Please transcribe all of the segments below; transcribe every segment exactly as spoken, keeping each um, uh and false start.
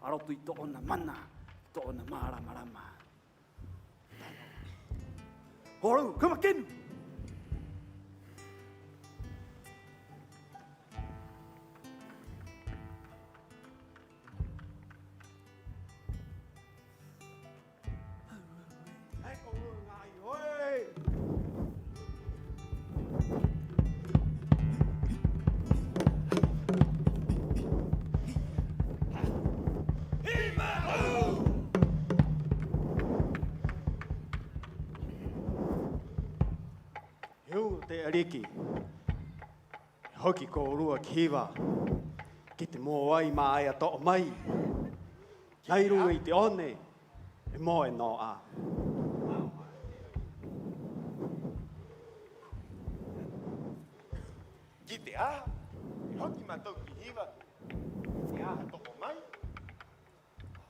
a roto i tō'ona mana, i tō'ona māramarama. Hōrou, ka makenu! He u'u o te 'ariki. E hoki kōrua ki Hiva, ki te mōai mā'ea to'o mai, nā 'i ruŋa i te 'one e moe nō 'ā. ¿Ki te aha? E hoki mātou ki Hiva, ¿ki te aha to'o mai?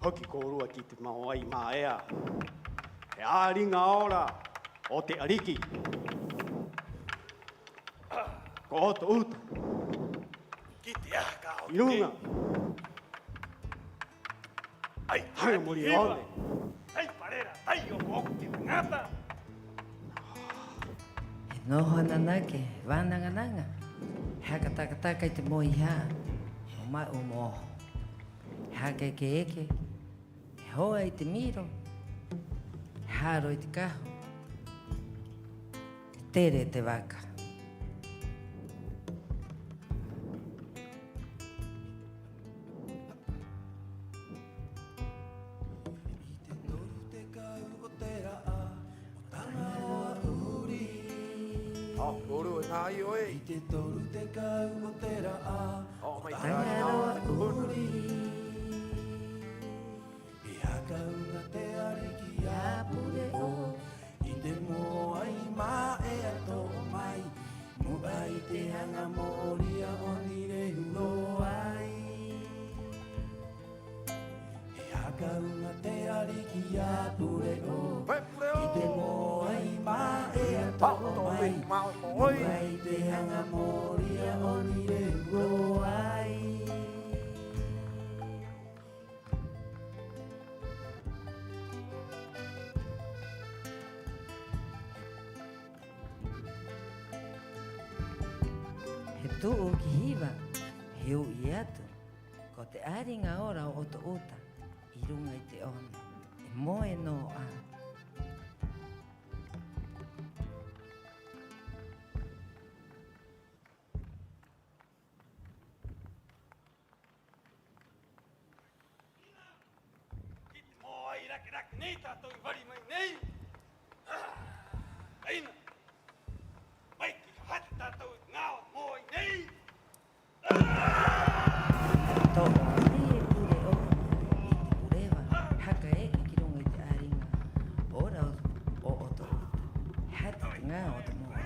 Hoki kōrua ki te mōai mā'ea, he 'āriŋa ora o te 'ariki, ko Oto'uta. ¿Ki te aha ka hoki? 'I ruŋa. Ai, haŋa muri e 'one. Ai, parera, tai o ko ki te taŋata. He noho ananake, vānaŋa-naŋa, he haka taka-taka i te mōiha, he ma'u mo oho. He haka eke-eke, he hoa i te miro, he haro i te kahu, he tere te vaka. I te toru tekau o te ra'a o Taŋaroa Uri. Oh, kōrua e nā ai o e. I te toru tekau o te ra'a o Taŋaroa Uri. E haka uŋa te 'ariki a Pure 'Ō i te mōai mā'ea to'o mai, mu'a i te aŋa mōria o Nirehuro ai. E haka uŋa te 'ariki a Pure 'Ō i te mōai mā'ea to'o mai, mu'a i te aŋa mōria o Nirehuro ai. He tu'u ki Hiva, he u'i atu: ko te 'āriŋa ora o Oto'uta 'i ruŋa i te 'one e moe nō 'ā. Ki te mōai rake-rake nei tātou i vari mai nei. 'Ina, mai ki hahati tātou i te ŋao mōai nei. To'o mai e Pure 'Ō i te pureva, haka eke ki ruŋa i te 'āriŋa ora o, o Oto'uta. He hati te ŋao o te mōai.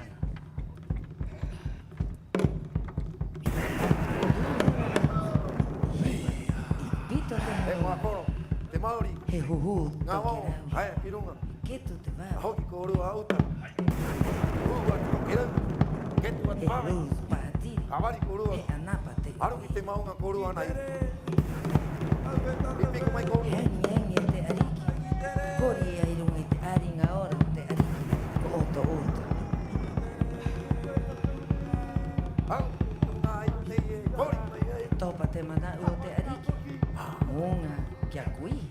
I pito te hau, he huhu te tokerau, he ketu te vao, he ruru te pātiri, he 'anapa te 'u'i. He aŋi-aŋi e te 'ariki, kori ia 'i ruŋa i te 'āriŋa ora o te 'ariki ko Oto'uta. He topa te mana'u o te 'ariki mo uŋa ki a Kuihi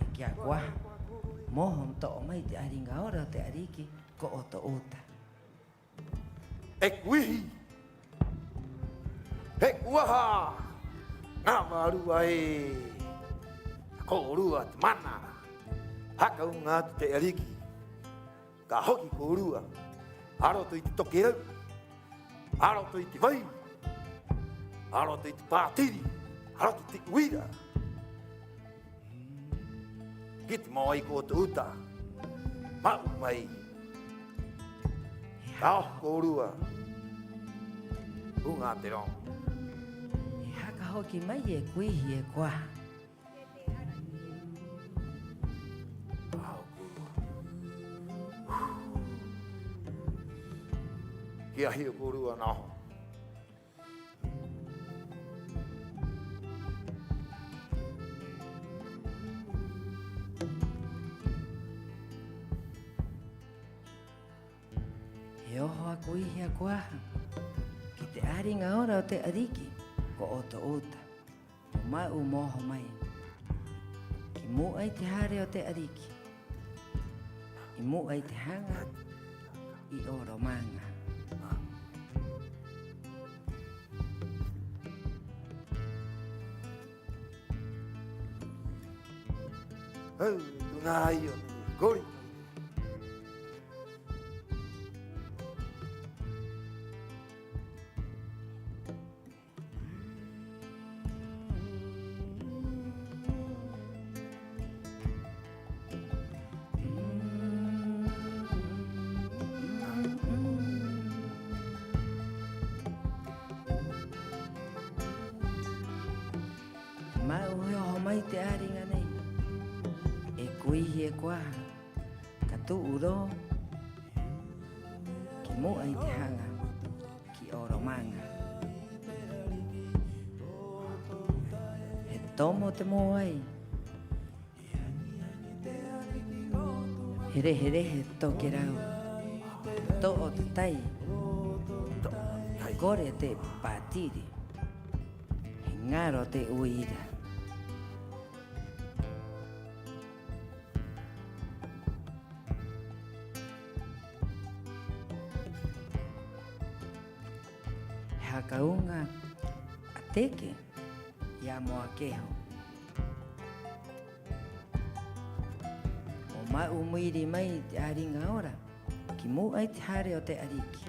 'e ki a Kuaha, mo oho mo to'o mai te 'āriŋa ora o te 'ariki ko Oto'uta. E Kuihi, e Kuaha, ŋā vārua ē, a kōrua te mana. Haka uŋa atu te 'ariki ka hoki kōrua a roto i te tokerau, a roto i te vai, a roto i te pātiri, a roto i te 'uira, ki te mōai ko Oto'uta. Ma'u mai, ka oho kōrua ruŋa a te roŋo. E haka hoki mai e Kuihi, e Kuaha. Ki a hio kōrua nā oho. Oho a koihi a ko aha ki te 'āriŋa ora o te 'ariki ko 'Otouta. Mo ma'u mo oho mai ki mu'a i te hare o te 'ariki, 'i mu'a i te haŋa i Oromaŋa. Au, tū ŋā ai o te kori. Ma'u he oho mai te 'āriŋa nei, e koihi e ko aha, ka tu'u rō ki mu'a i te haŋa ki Oromaŋa. He tomo te mōai, he rehe-rehe te tokerau, he to'o te tai, he kore te pātiri, he ŋaro te 'uira. He haka uŋa a Teke i a Moakeho mo ma'u mo iri mai i te 'āriŋa ora ki mu'a i te hare o te 'ariki.